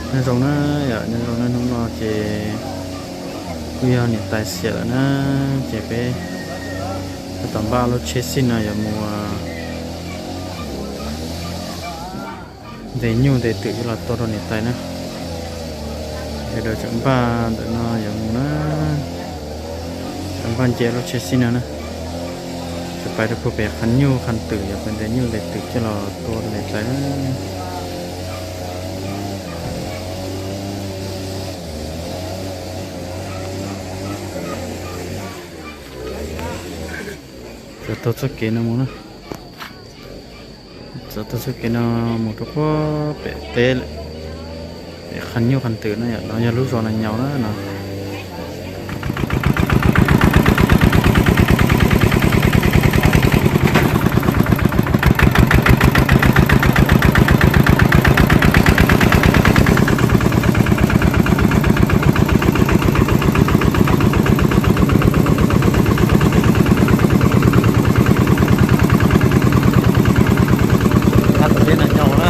Nyob zoo na, yog nyob zoo na, hnub no ces kuj yog niam tais xiam lawm na, ces peb tab tom npaj lub tsheb xij no yuav mus ntes nyuj ntes twm coj los tua rau niam tais na. Sawv daws tseem npaj ntawm no yuav mus na, tseem npaj nce lub tsheb xij no na, tseem pais rau puag pem qhov nyuj qhov twm, yuav pais ntes nyuj ntes twm coj los tua rau niam tais na. Txawm taug txoj kev no mus na. Txawm taug txoj kev no mus rau puag pem teb, pem qhov nyuj qhov twm na, yom, no yog lub zos Nas Nyaus na no. Nas Nyaus na,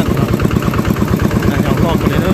Nas Nyaus loj kawg li na.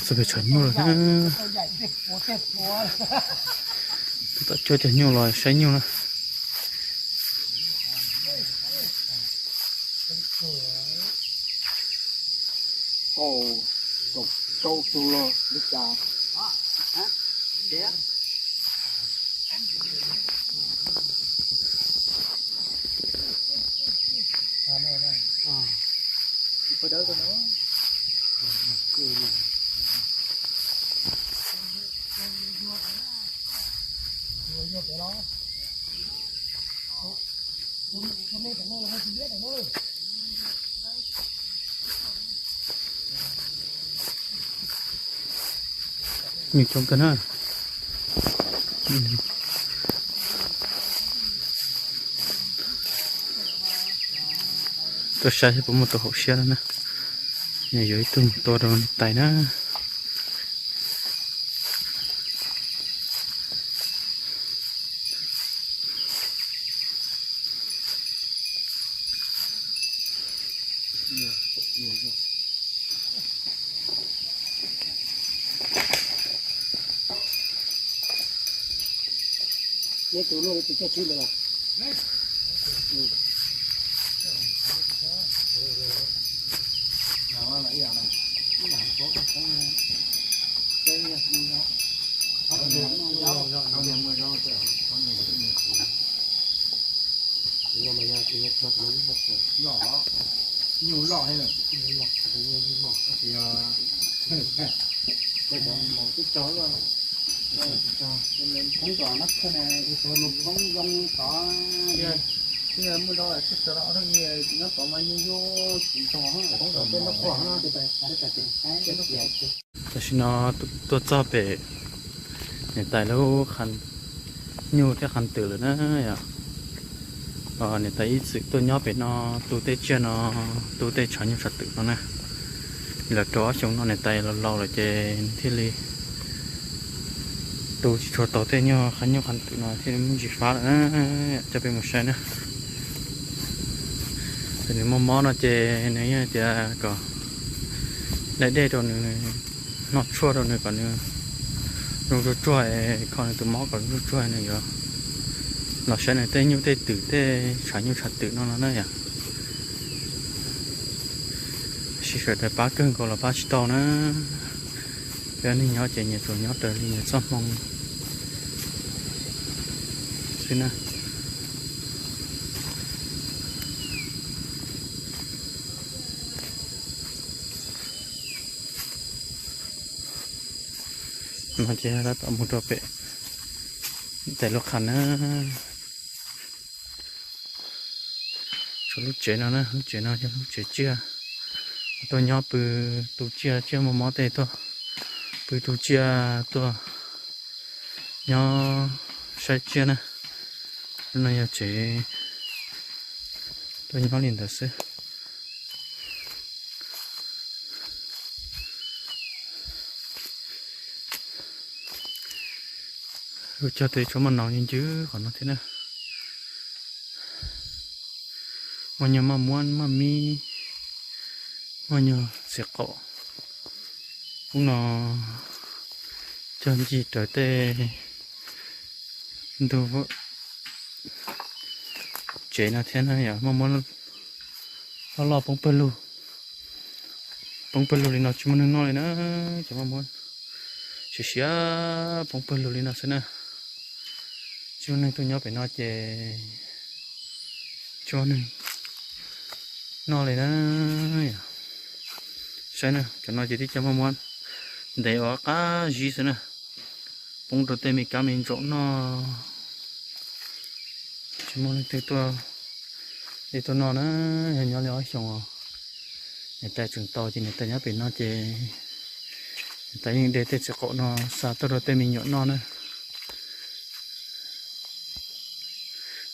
Txog pem tshav nyuj lawm na. Tab tom cuab cov nyuj los saib nyuj na. Nyuj coob kawg na. Tuaj saib seb puas muaj tus haum siab no na. Nws yuav ib tug mus tua rau niam tais na. Nyuj loj, nyuj loj. Tam sim no tuaj txog pem niam tais lub qha nyuj thiab qha twm lawm na yom. Niam tais ib txwm tuaj nyob pem no tu tej tsiaj no, tu tej tshav nyuj tshav twm no na. Los rau ob xyoo no niam tais laus laus lawm ces nws thiaj li tu tsis tshua tau tej nyuj qha nyuj qha twm no thiaj li muaj ntsis fab lawm na. Coj peb mus saib na. Ces nws muaj mob no ces nws yeej tias kom dai dej rau nws, noj tshuaj rau nws kom nws zoo tsuag tsuag, kho nws tus mob kom zoo tsuag tsuag nws yuav los saib nws tej nyuj tej twm tej tshav nyuj tshav twm no no na yom. Tab sis sawv daws pab kawg nkaus los pab tsis tau na. Peb neeg nyob ces nyias tsuas nyob raws li nyias txoj hmoo xwb na. No ces tab tom mus rau pem tais lub qha na. Tshuav lub tsev no na, lub tsev no yog lub tsev tsiaj. Tuaj nyob pw tu tsiaj, tsiaj muaj mob tej tuaj pw tu tsiaj, tuaj nyob saib tsiaj na. Lub no yog tsev tuaj nyob li ntawd xwb. Lub cog tej tsob maj nau ncw ncw qhov no thiab na. Muaj nyuag maj muab, maj mib, muaj nyuag txiv qaum. Ub no cog ncig raws tej ntug tsev no thiab na yom. Maj muab loj loj poob pawg lug, poob pawg lug li no tsis muaj neeg noj li na. Cov maj muab siav siav poob pawg lug li no xwb na. Tsis muaj neeg tuaj nyob pem no ces tsis muaj neeg noj li na. Saib na, cov no ces tib co maj muab ntev ua qab zib xwb na. Poob rau tej me kab me ntsaum noj. Tsis muaj leej twg tuaj de tuaj noj na. Yog nyob li ob xyoos os, niam tais tseem tau ces niam tais nyob pem no ces niam tais yeej de tej txiv qaum no xa tuaj rau tej me nyuam noj na.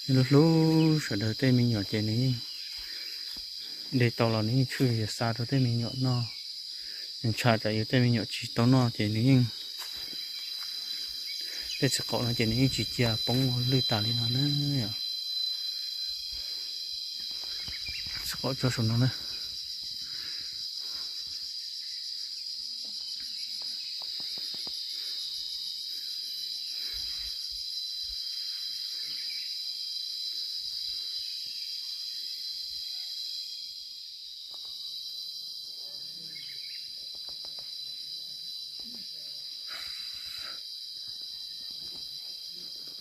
Nws hlub hlub sawv daws tej me nyuam ces nws yeej de tau los nws yeej tshwj xa rau tej me nyuam noj. Nws ntshai tsam yus tej me nyuam tsis tau noj ces nws yeej, tej txiv qaum no ces nws yeej tsis cia poob lwj tas li no na. Txiv qaum tso saum no na.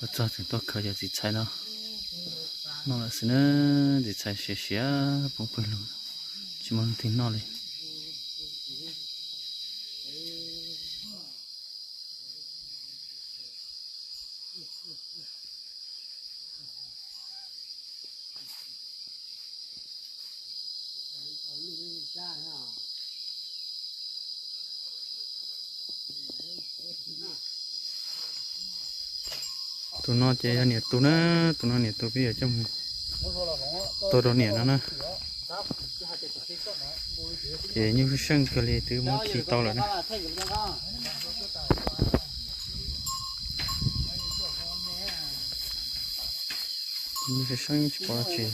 Tuaj txog tseem tuaj khaws cov txiv txhais no noj lawm xwb na. Txiv txhais siav siav poob pawg lug, tsis muaj leej twg noj li. Tus no ces yog niam tus na, tus no niam tus peb yuav coj mus tua rau niam no na. Ces nyuj seej kawg li twb muab khi tau lawm na. Nyuj seej seej tsis pom dab tsi.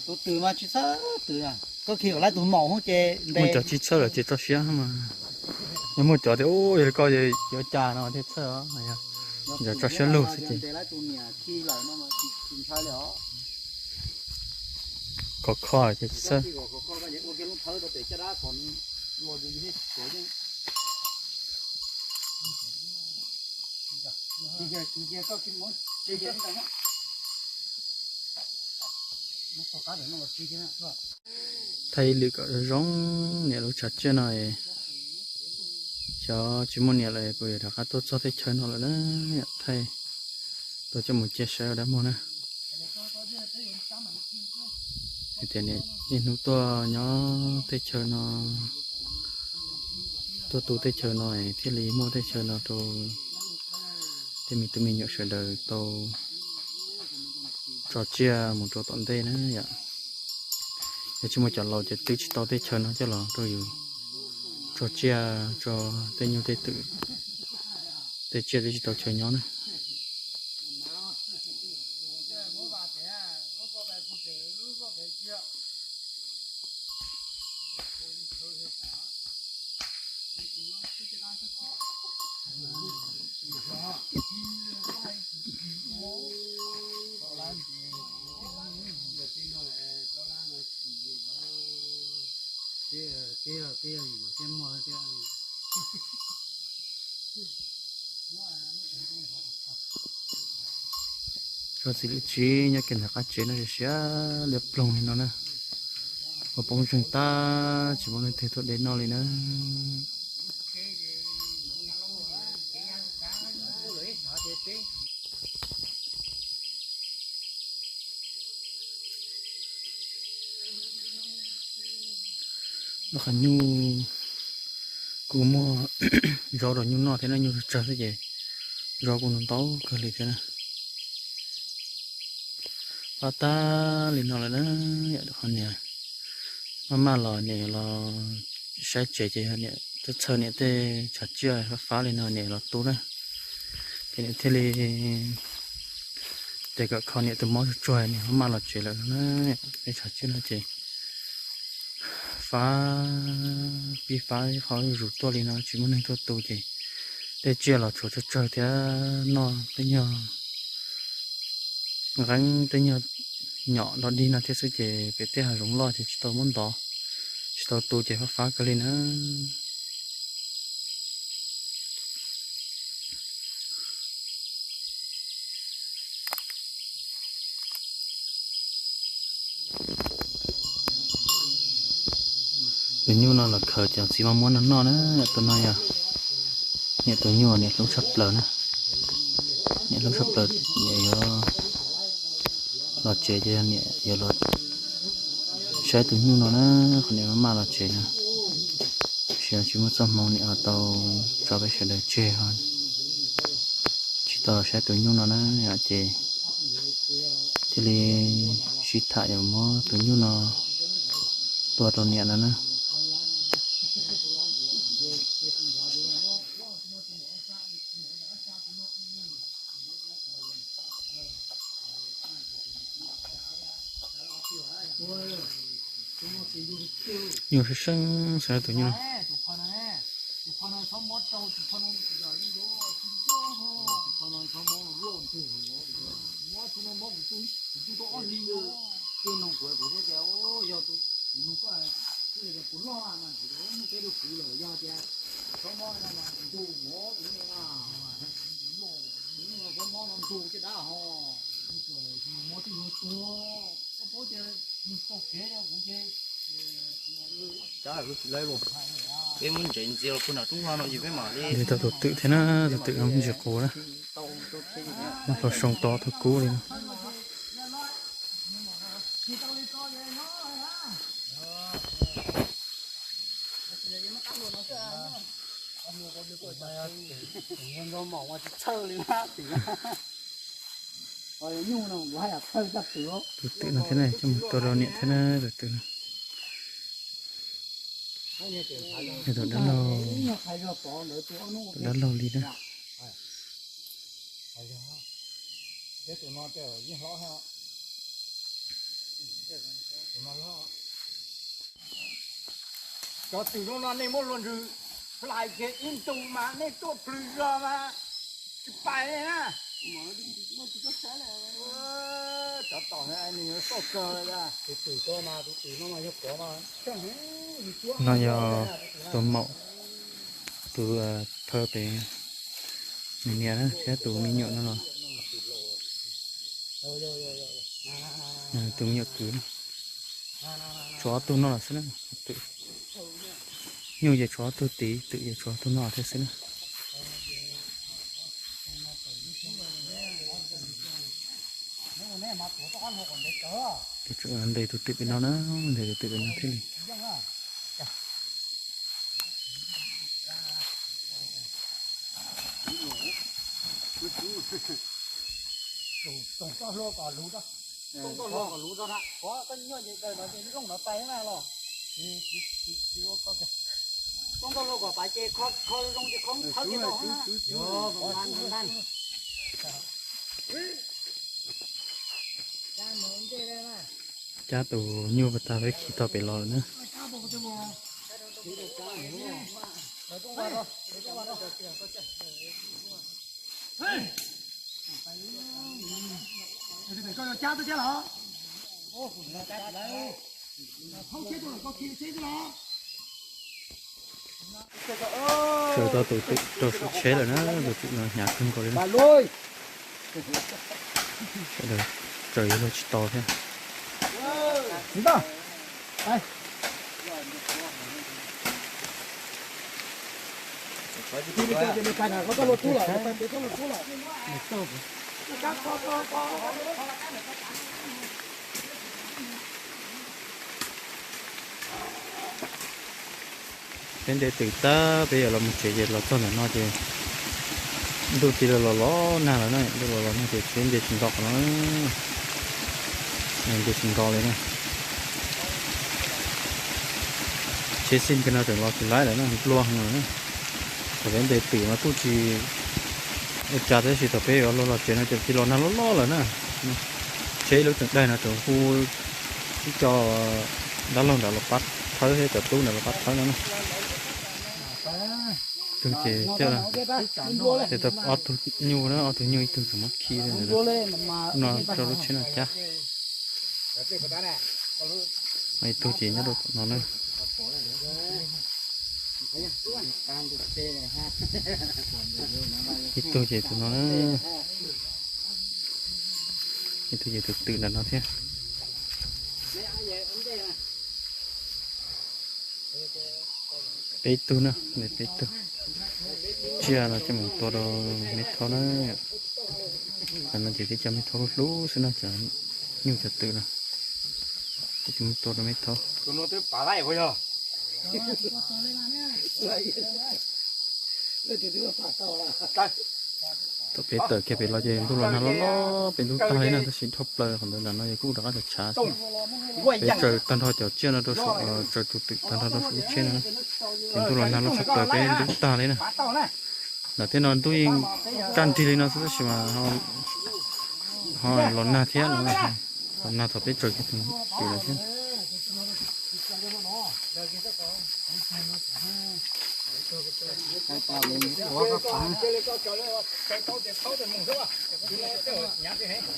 Tus twm mas tsis txhawj twm, koj khi kom laib tus maum ces ntes. Muaj cov tsis txhawj lawm ces tso siab mas. Yog muaj cov tias ub yog li koj yuav cas no thiaj txhawj os. Yog tso siab lug xwb ces khov kho ces xwb. Thaij lwm kom zoo zoo niam lub tshav tsiaj no. Xyov tsis muaj niam lawm puas yuav rov qab tuaj txog teb chaws no lawm na. Thaij tuaj coj mus cia saib ua dab muag na. Hais tias niaj hnub tuaj nyob teb chaws no, tuaj tu teb chaws no thiaj li muaj teb chaws no rau tej me tub me nyuam sawv daws tau tso tsiaj mus rau tom ntej na yom. Yog tsis muaj cov laus ces twb tsis tau teb chaws no coj los rau yus tso tsiaj tso tej nyuj tej twm, tej tsiaj twb tsis tau chaw nyob na. Tsob txiv lwm tsib nyob kiag ntawm qab tsev no siav liab ploog li no na. Ua poob zeeg tag tsis muaj leej twg tuaj de noj li na. Lub qhov nyuj kuj muaj zaub rau nyuj noj thiab na, nyuj tsawg xwb ces zaub kuj ntau kawg li thiab na. Fab tag li no lawm na, yam qhov niam maj maj los niam yuav los saib tsev ces yog niam txhawj txhawj niam tej tshav tsiaj fab fab li no niam yuav los tu na. Ces niam thiaj li tes kom kho niam tus mob tsuag tsuag niam maj maj los tsev lawm no na. Tej tshav tsiaj no ces fab pib fab qhov zuj zus tuaj li no tsis muaj neeg tuaj tu ces tej tsiaj los tshuav tsawg tsawg thiab noj tej nyuag nqeeb tej nyuag nyom dog dig no thiab xwb ces pem tej hav zoov loj ces tsis tau muab ntov, tsis tau tu ces fab fab kawg li na. Tus nyuj no los khaws cov txiv maj muab no noj na, tus no yog niam tus nyuj niam hlub tshaj plaws na. Niam hlub tshaj plaws, niam yuav los tsev ces niam yuav los saib tus nyuj no na, qhov niam maj maj los tsev na. Tsis, tsis muaj txoj hmoo niam ho tau tso peb sawv daws tseg ho tsis tau los saib tus nyuj no na, ces thiaj li sib tham yuav muab tus nyuj no tua rau niam no na. Nyuj seeb seeb xwb tus nyuj no. Peb muab ntsev ntxias los puag nram roob no ces peb mam li. Ntxias tau tus twm thiab na, tus twm no ntsis qus na. Noj plhaub soo to tus kub li no. Tus twm no thiab na, coj mus tua rau niam thiab na, tus twm no. Tus dab laug, tus dab laug li na. Cov twm zoo no nej muab luag ntsws hlais kiag ib ntus mas nej tuaj plhws zog mas No yog tus maum, tus phawj pem nws niam na thiab tus me nyuam no los. Tus me nyuam kwv no, tshuav ob tug no los xwb na. Nyuj ces tshuav ob tug tid, twm ces tshuav ob tug no thiab xwb na. Ntes tus twm pem no na, ntes tus twm pem no thiaj li. Cab tus nyuj pas tag peb khi tau pem los lawm na. Tsaws tau tus twm rau saum tsheb lawm na, tus twm no hnyav kawg nkaus li na. Sawv daws tsaws yuav luag tsis tau thiab. Peb ntes twm tag peb yuav los mus tsev ces los txog ntawm no ces ntuj tig los los nag lawm na, ntuj los los nag ces tsheb nce tsis nto qhov no, nce tsis nto li na. Tsheb xij kiag no tseem los tsis laib lawm na, nplua heev lawm na. Thaum peb ntes twm mas kuj tsis ua cas tab sis thaum peb yuav los tsev no ces tig los nag loj loj lawm na. Tsheb ib lub tseem daig no tseem hu ib co dab laug ntawd los pab thawb thiab cov tub ntawd los pab thawb no na. Tug ces thiaj, ces tau ob tug nyuj na, ob tug nyuj ib tug tseem muab khi no rau lub tsheb no cab. Ib tug ces nyob rau tom no na. Ib tug ces tus no na. Ib tug ces tus twm ntawm no thiab. Peb tug na, peb tug. Tsiaj no coj mus tua rau me thaub na. Cov no ces tib co me thaub hlub xwb no, cov nyuj cov twm no. Coj mus tua rau me thaub. Thaum peb tawm kiag pem los ces ntuj los nag loj loj pem ntug tag li na, tab sis dhau plaws qhov ntawd ntawm no ces kuj rov qab tshav tshav xwb. Peb tsaws tag nrho cov tsiaj no rau saum, tsaws tus twm tag nrho rau saum lub tsheb no, ces ntuj los nag loj tshaj plaws peb ntub tag li na. Ntawm tej no ntuj yeej kaj nrig li no xwb tab sis mas ho los nag thiab no, los nag thaum peb tsaws kiag tus twm lawm thiab.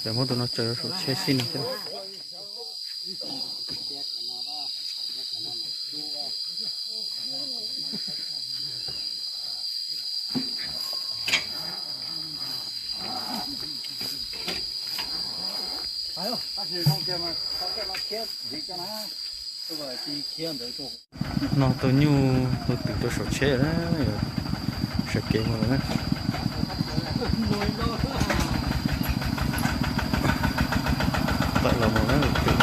Ces muab tus no tsaws rau saum tsheb xij no thiab. No tau nyuj tau twm rau saum tsheb lawm na, sawv kev mus lawm na. Tawm los mus na, twm.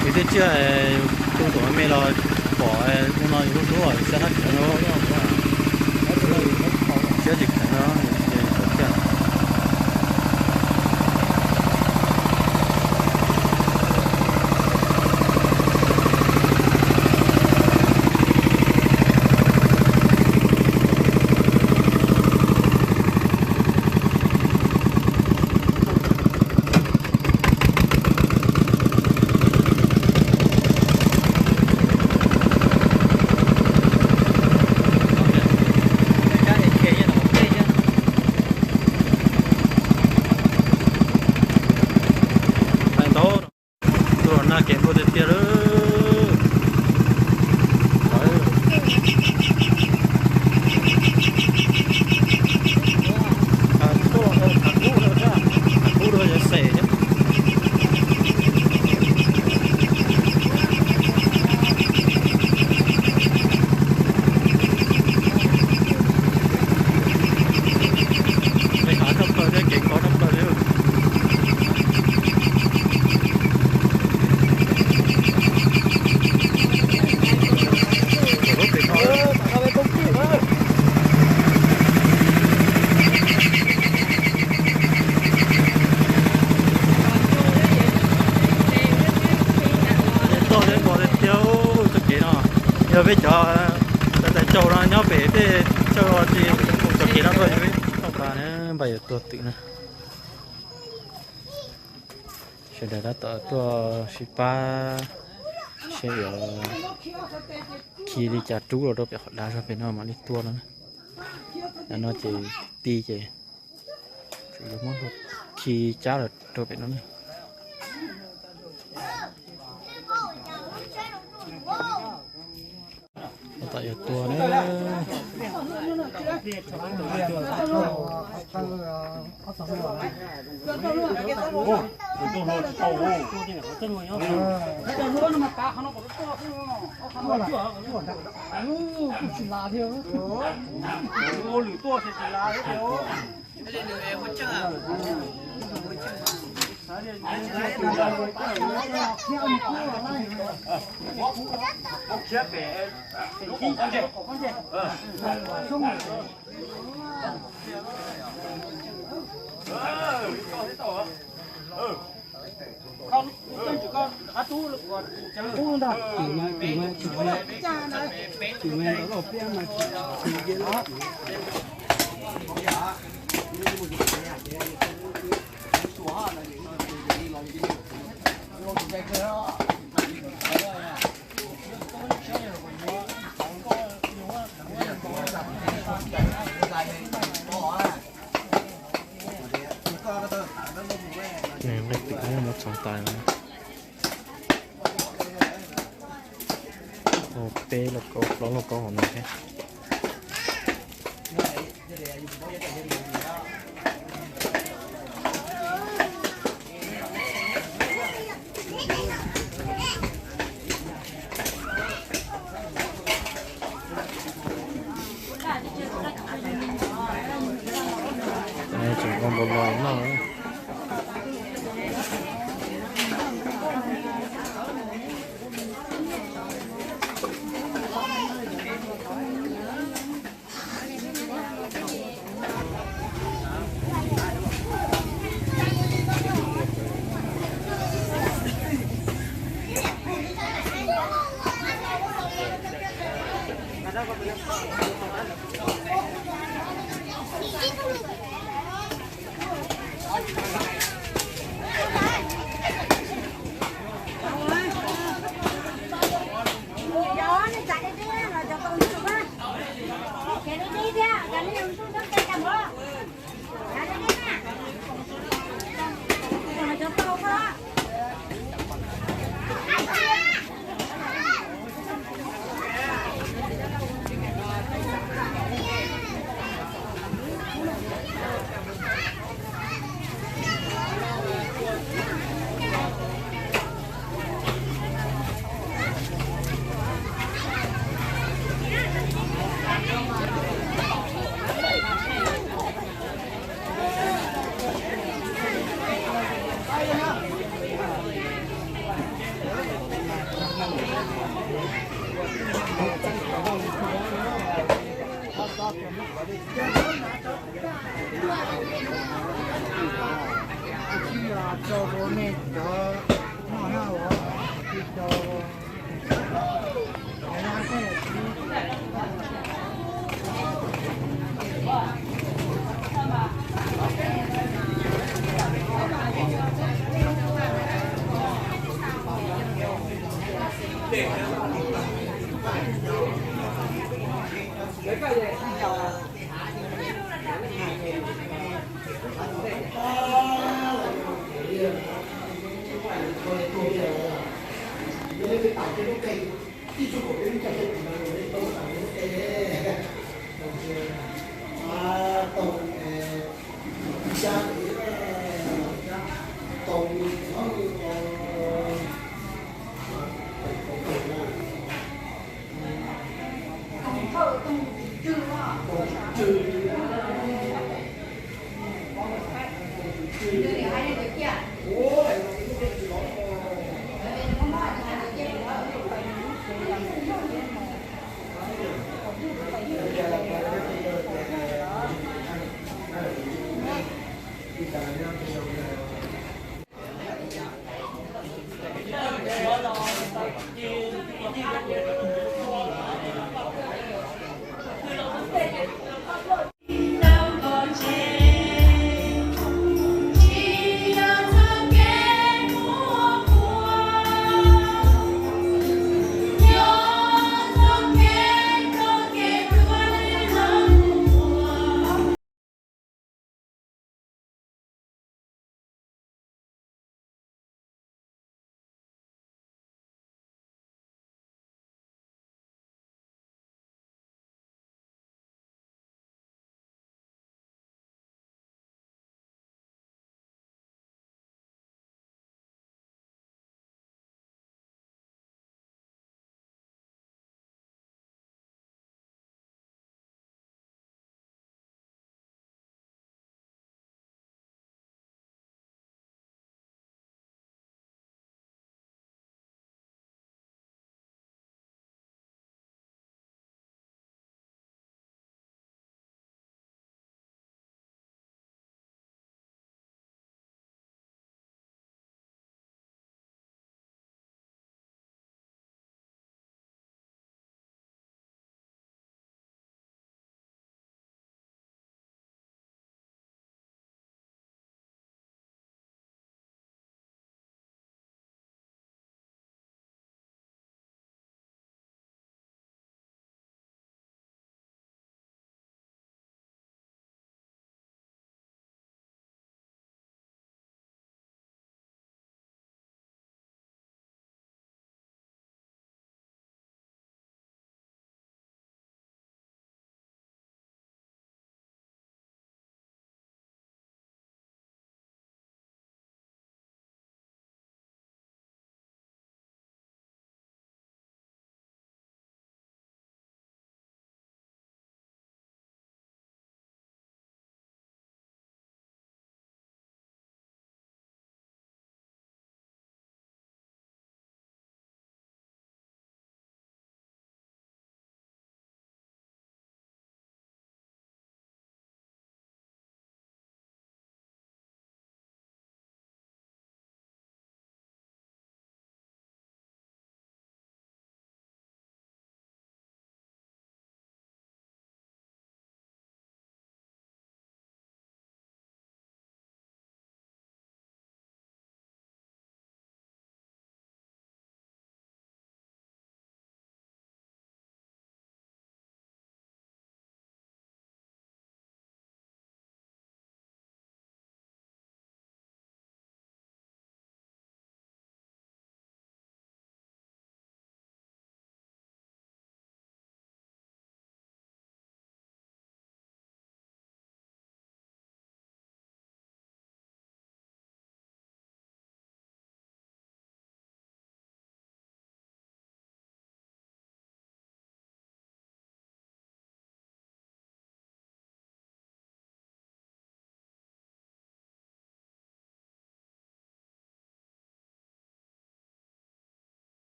Kwv tij tsiaj, tu tus me los pom ua no yus lub hlub xyov hab tseem no, siab tsis kheev no, ces tau tsiaj. Peb cov tais caug no nyob pem tej chaw tsis mus cov kev no tuaj, peb thooj pas na, npaj yuav tua twm na. Sawv daws tab tom tuaj sib pab seb yuav khi li cas rub los rau pem qhov dav zog pem no mam li tua no na. Dav no ces ti ces yuav muab khi cab los rau pem no na. Tab tom yuav tua na. Nqaij twm muab txhoov tas. Ua peb lauj kaub plaub lauj kaub hauv no thiab. Tseem ua npaum no noj.